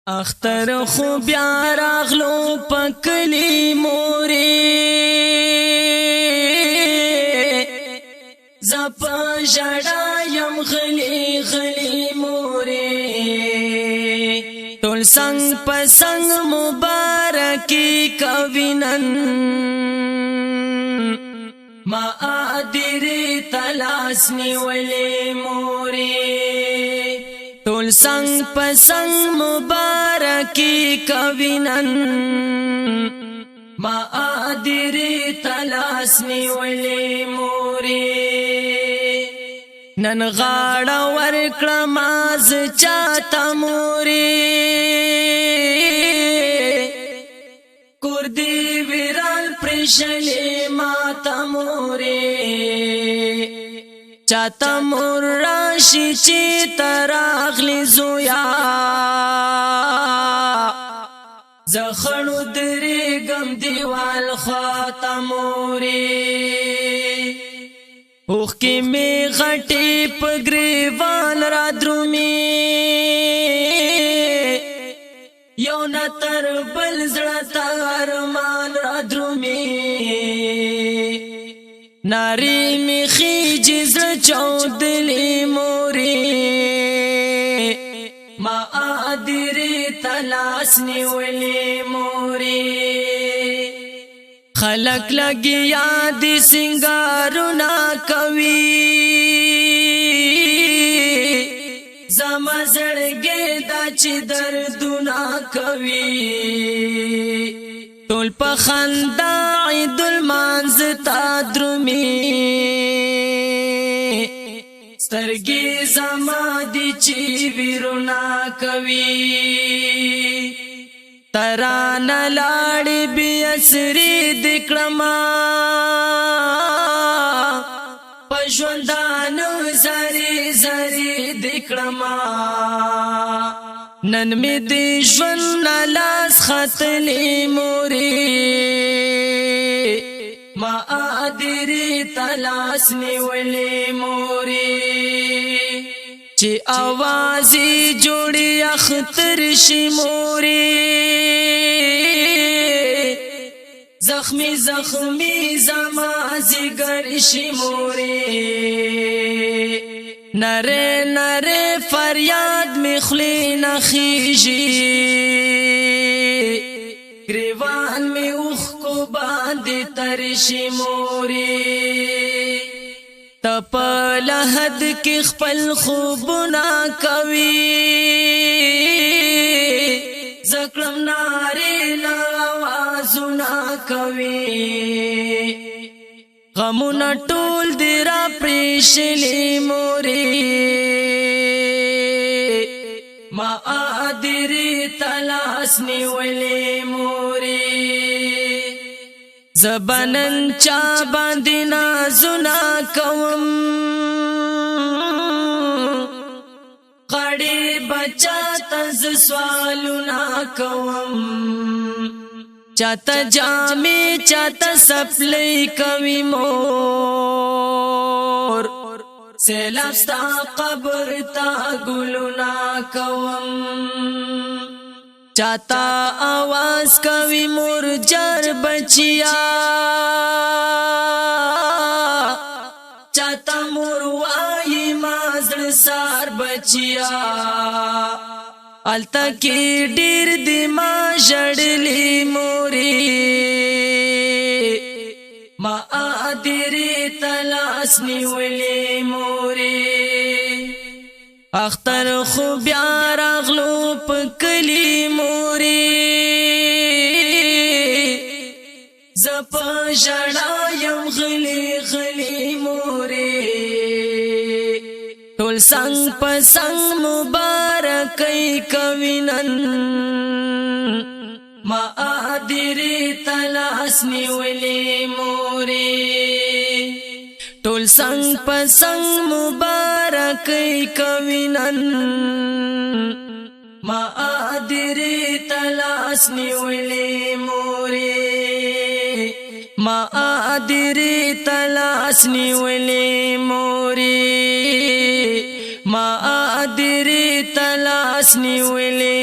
اختر خو بیا راغلو پکلی مورې، زپ ژړا یم غلی غلی مورې. ټول څنګ په څنګ مبارکي کوي نن، ما ادري تلاس نیولې مورې. ټول څنګ په څنګ مبارکي کوي نن، ما ادري تلاس نیولې مورې. نن غاړه ورکړه ماز چاته مورې، کور دی ویران پرشلې ما ته مورې. چاته مور راشي چې تراغلی زویا، زخړو درې ګم دیوال خواته مورې. اوخ کې می غټي په گریوان را درومي، یو نه تر بل زړه ارمان را درومي. ناری می خیجی زړه چودلی مورې، ما ادري تلاس نیولې مورې. خلق لګیا دي سنگارونه کوي، زما زړګي دا چې دردونه کوي. ټول په خندا عید المانز تا درمي، سترګې زما دي چې ویرونه کوي. تران لاړې بی اسری دکړما، پښوندان زری زری دکړما. نن می دی ژوند لاس خطلې مورې، ما ادري تلاس نیولې مورې. چې اوازي جوړي اختر شي مورې، زخمی زخمی زما زګر شي مورې. نره نره فریاد می خلی نخیږي، گریوان می اوخ کو باندې ترشي مورې. تپ لحد کې خپل خوبونه کوي، زکړم ناری لاوازونه کوي. غمونه ټول دی را پریشلی مورې، ما ادري تلاس نیولې مورې. زبنن چا باندې نازونه کوم، غړي بچا تز سوالونه کوم. چاته جامې چاته سپلې کوي مور، سیلاب ستا قبر تا ګلونه کوم. چاته आवाज کوي مور جر بچیا، چاته مور وای ما زړه سار بچیا. التا کې ډیر دی ما ژړلې مورې، ما ادري تلاس نیولې مورې. اختر خو بیا راغلو په کلی مورې، زپ ژړا یم غلی غلی مورې. ټول څنګ په څنګ مبارکي کوي نن، ما ادري تلاس نیولې مورې. ټول څنګ په څنګ مبارکي کوي نن، ما ادري تلاس نیولې مورې. ما ادري تلاس نیولې مورې، ما ادري تلاس نیولې.